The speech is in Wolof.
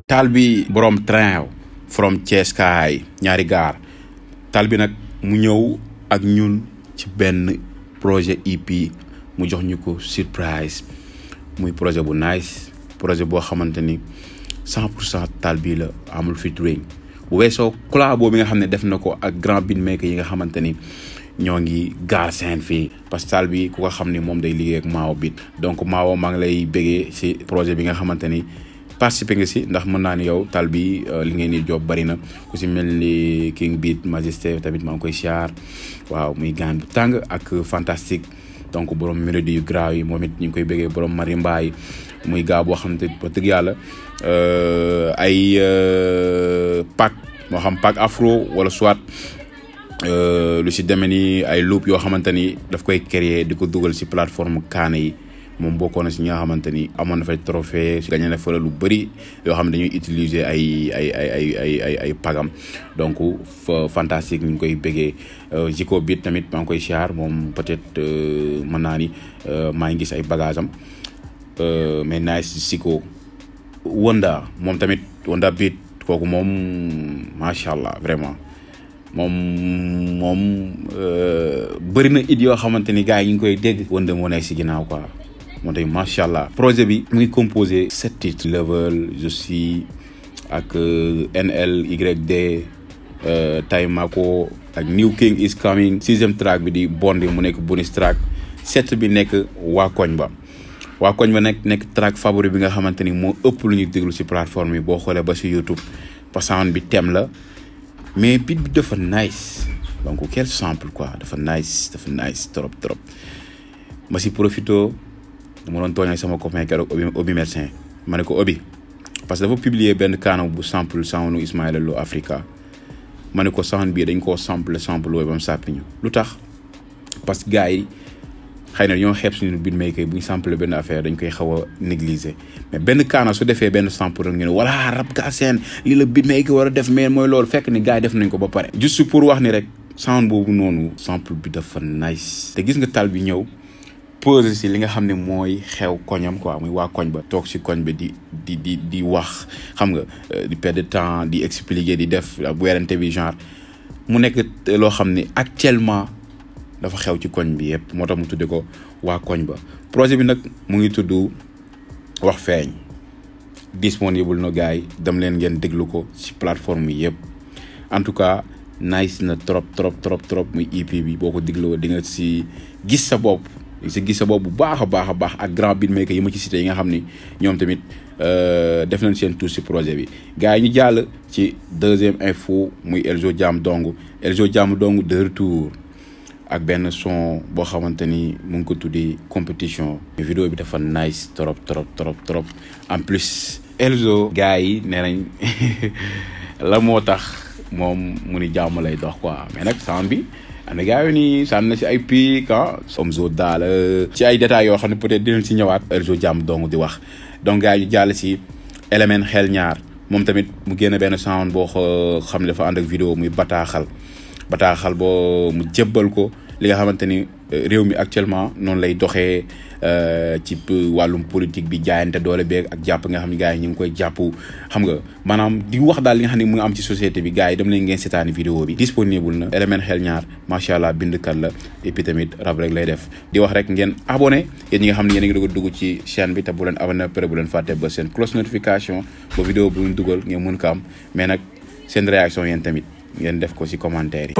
Taal bi borom train from Thiès kaay ñaari gaar Taal bi nag mu ñëw ak ñun ci benn projet EP mu jox ñu ko surprise muy projet bu nice projet boo xamante ni 100% Taal bi la amul featuring bu weesoo collabo bi nga xam ne def na ko ak grand beatmaker yi nga xamante ni ñoo ngi gaar seen fii parce que Taal bi ku ko xam ni moom day liggéey ak Maawo Beat donc Maawo maa ngi lay bëggee si projet bi nga xamante ni participer nga si ndax mën naa ni yow Taal bi li ngeen di job bari na ku si mel ni King Beat Majesté tamit maa ngi koy siyaar waaw muy gaan bu tàng ak fantastique donc borom mélodie yu graaw yi moom it ñu ngi koy bëggee borom marimba yi muy gaa boo xamante ba dëgg yàlla ay pack moo xam pack afro wala soit lu si demee ni ay loop yoo xamante ni daf koy créer di ko dugal si plateforme kaane yi moom bokkoon na si ñi nga xamante ni amoon na fay trophée gagné na fa lu bëri yoo xam ne dañuy utiliser ay pagam donc fantastique ñu ngi koy bëggee Zico Beat tamit maa ngi koy siyaar moom peut-être mën naa ni maa ngi gis ay bagage am mais nice Zico Wanda moom tamit Wanda Beat kooku moom macha allah vraiment moom bëri na it yoo xamante ni gars yi ñu ngi koy dégg Wanda moo nekk si ginnaaw quoi moo tax macha allah projet bi mu ngi composé 7 titres level je suis ak NLYD Taimako ak New King is coming 6e track bi di Bondi mu nekk bonus track 7 bi nekk waa koñ ba nekk track favori bi nga xamante ni moo ëpp lu ñuy déglu si plateforme yi boo xoolee ba si YouTube parce que sound bi thème la mais beat bi dafa nice donc quel sample quoi dafa nice trop ma si profito dama doon tooñal sama copain keroog Obi médecin ma ne ko Obi parce que dafa publier benn kaanam bu sample sound Ismaïla Lo Africa ma ne ko sound bii dañ koo sample wooyu ba mu sàppi ñu lu tax parce que gars yi xëy na ñoo xeeb suñu beatmaker bu ñu sample benn affaire dañ koy xaw a négliger mais benn kaana su defee benn sample rek ñu ne voilà rap gaa seen lii la beatmaker war a def mais mooy loolu fekk ni gars yi def nañ ko ba pare juste pour wax ni rek sound boobu noonu sample bi dafa nice te gis nga Taal bi ñëw pose si li nga xam ne mooy xew koñam quoi muy waa koñ ba toog si koñ bi di wax xam nga di perdre de temps di expliquer di def bu werante bi genre mu nekk loo xam ne actuellement dafa xew ci koñ bi yëpp moo tax mu tudde ko waa koñ ba projet bi nag mu ngi tudd wax feeñ disponible na gars yi dem leen ngeen déglu ko si plateforme yi yëpp en tout cas nice na trop muy EP bi boo ko dégloo di nga si gis sa bopp bu baax a baax ak grand beatmaker yi ma ci cité yi nga xam ni ñoom tamit def nañ seen tour si projet bi gars yi ñu jàll ci 2e info muy Elzo Jamdong de retour ak benn son boo xamante ni mu ngi ko tuddee compétition vidéo bi dafa nice trop en plus Elzo gars yi nee nañ la moo tax moom mu ni jàmm lay dox quoi mais nag sound bi am na gars yi nii sànni na si ay pic Omzo daal ci ay détails yoo xam ne peut-être dinañ si ñëwaat Elzo Jamdong di wax donc gars yi ñu jàll si élément xel ñaar moom tamit mu génn benn sound boo xam ne dafa ànd ak vidéo muy bataaxal boo mu jébbal ko li nga xamante ni réew mi actuellement noonu lay doxee ci wàllum politique bi jaayante doole beeg ak jàpp nga xam ne gars yi ñu ngi koy jàpp xam nga maanaam di wax daal li nga xam ne mu ngi am ci société bi gars yi dem leen ngeen seetaani vidéo bi disponible na élément xel ñaar macha allah bindkat la et puis tamit rab rek lay def di wax rek ngeen abonné yéen ñi nga xam ne yéen a ngi dugg ci chaîne bi te bu leen abonné pare bu leen fàtte ba seen cloche notification ba vidéo bu ñu dugal ngeen mën ko am mais nag seen réaction yéen tamit ngeen def ko ci commentaire yi